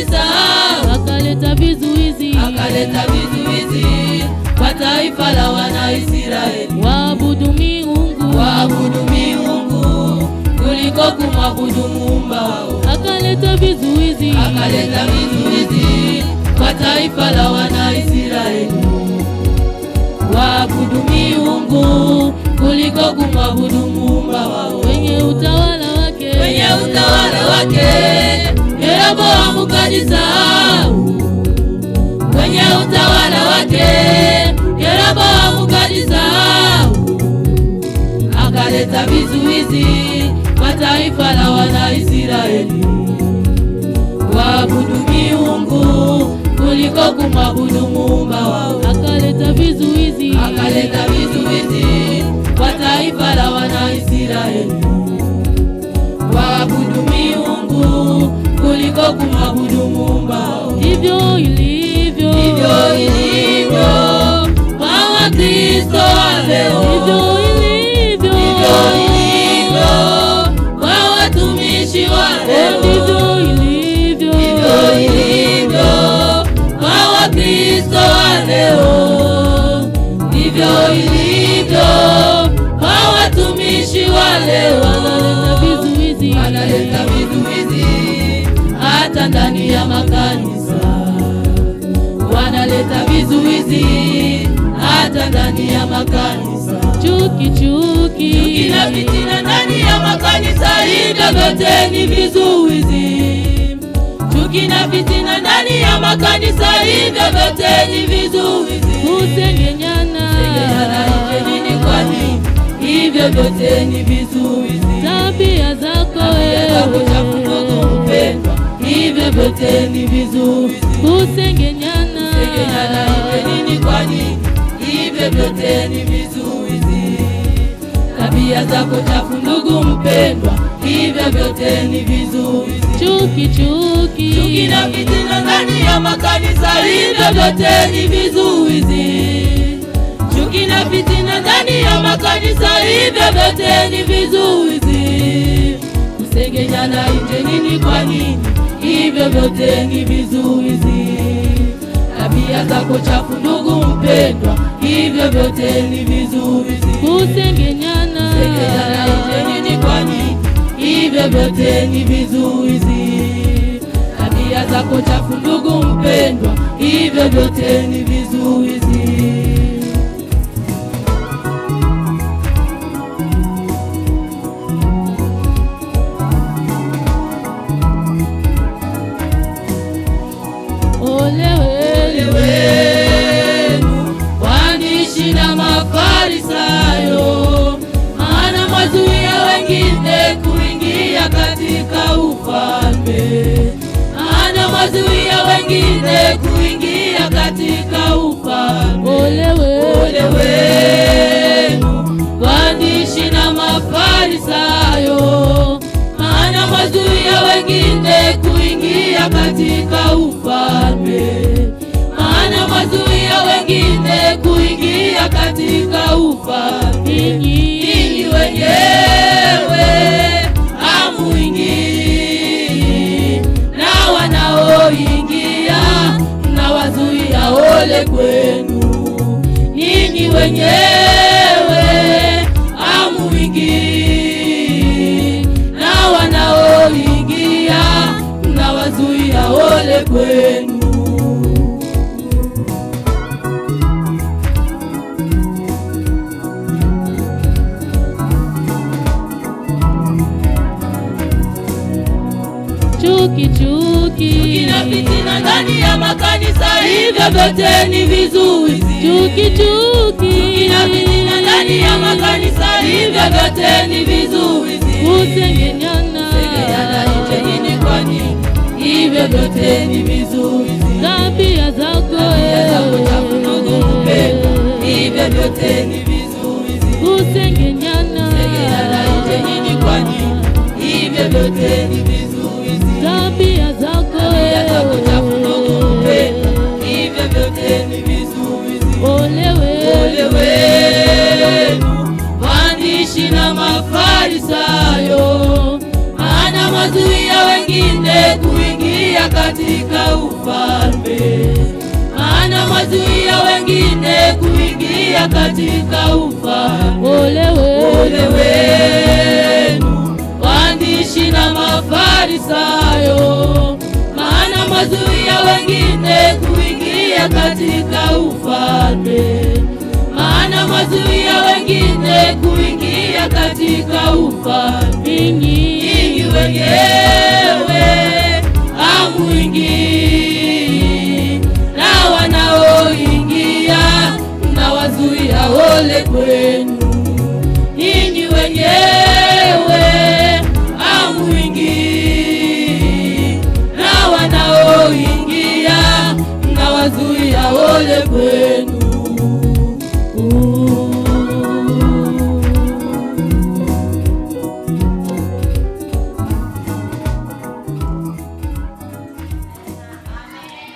kajisahau, akaleta vizuizi, akaleta vizuizi kwa taifa la wana Israeli, waabudu miungu, waabudu miungu kuliko kumwabudu Muumba wao. Akaleta vizuizi, akaleta vizuizi kwa taifa la wana Israeli, waabudu miungu kuliko kumwabudu Muumba wao. Wenye utawala wake, wenye utawala wake Yeroboamu kajisahau, wenye utawala wake Yeroboamu kajisahau, akaleta vizuizi kwa taifa la wana Israeli, waabudu miungu kuliko kumwabudu Muumba wao. Akaleta vizuizi, akaleta vizuizi kwa taifa la wana Israeli, waabudu miungu kuliko kumwabudu Muumba wao. Hivyo ilivyo, hivyo ilivyo kwa Wakristo wa leo, hivyo ilivyo, hivyo ilivyo kwa watumishi wa leo, hivyo ilivyo, hivyo ilivyo kwa Wakristo wa leo, hivyo ilivyo kwa watumishi wa leo. Analeta vizuizi, analeta vizuizi hata ndani ya makanisa, wanaleta vizuizi hata ndani ya makanisa. Chuki, chuki, chuki na fitina ndani ya makanisa, hivyo vyote ni vizuizi. Chuki na fitina ndani ya makanisa, hivyo vyote ni vizuizi. Kusengenyana, kusengenyana nje nini kwani, hivyo vyote ni vizuizi. Tabia zako wewe chafu ndugu mpendwa, hivyo vyote ni vizuizi. Kusengenyana, kusengenyana nje nini kwani, hivyo vyote ni vizuizi. Tabia zako chafu ndugu mpendwa, hivyo vyote ni vizuizi. Chuki, chuki, chuki na fitina ndani ya makanisa, hivyo vyote ni vizuizi. Chuki na fitina ndani ya makanisa, hivyo vyote ni vizuizi. Kusengenyana nje nini kwani, hivyo vyote ni vizuizi. Tabia zako chafu ndugu mpendwa, hivyo vyote ni vizuizi. Kusengenyana, kusengenyana nje nini kwani, hivyo vyote ni vizuizi. Tabia zako chafu ndugu mpendwa, hivyo vyote ni vizuizi. Ole wenu waandishi na Mafarisayo, maana mwazuia wengine kuingia katika ufalme, maana mwazuia wengine kuingia katika ufalme. Ole wenu waandishi na Mafarisayo, maana mwazuia wengine kuingia katika ufalme, maana mwazuia wengine kuingia katika ufalme. Ninyi wenyewe hamuingii, na wanaoingia mnawazuia. Ole kwenu ninyi wenyewe hamuingii, na wanaoingia mnawazuia. Ole kwenu. Chuki, chuki, chuki na fitina ndani ya makanisa, hivyo vyote ni vizuizi. Chuki, chuki, chuki na fitina ndani ya makanisa, hivyo vyote ni vizuizi. Kusengenyana, kusengenyana nje nini kwani, hivyo vyote ni vizuizi. Tabia zako chafu ndugu mpendwa, hivyo vyote ni vizuizi. Kusengenyana, kusengenyana nje nini kwani, hivyo vyote ni vizuizi. Tabia zako chafu ndugu mpendwa, hivyo vyote ni vizuizi. Ole wenu waandishi na Mafarisayo, maana mwazuia wengine kuingia kuingia katika ufalme, maana mwazuia wengine kuingia katika ufalme. Ole wenu, Ole wenu waandishi na Mafarisayo, maana mwazuia wengine kuingia katika ufalme, maana mwazuia wengine kuingia katika ufalme. Ninyi Ninyi wenyewe hamuingii, na wanaoingia mnawazuia. Ole kwenu ninyi wenyewe hamuingii, na wanaoingia mnawazuia. Ole kwenu.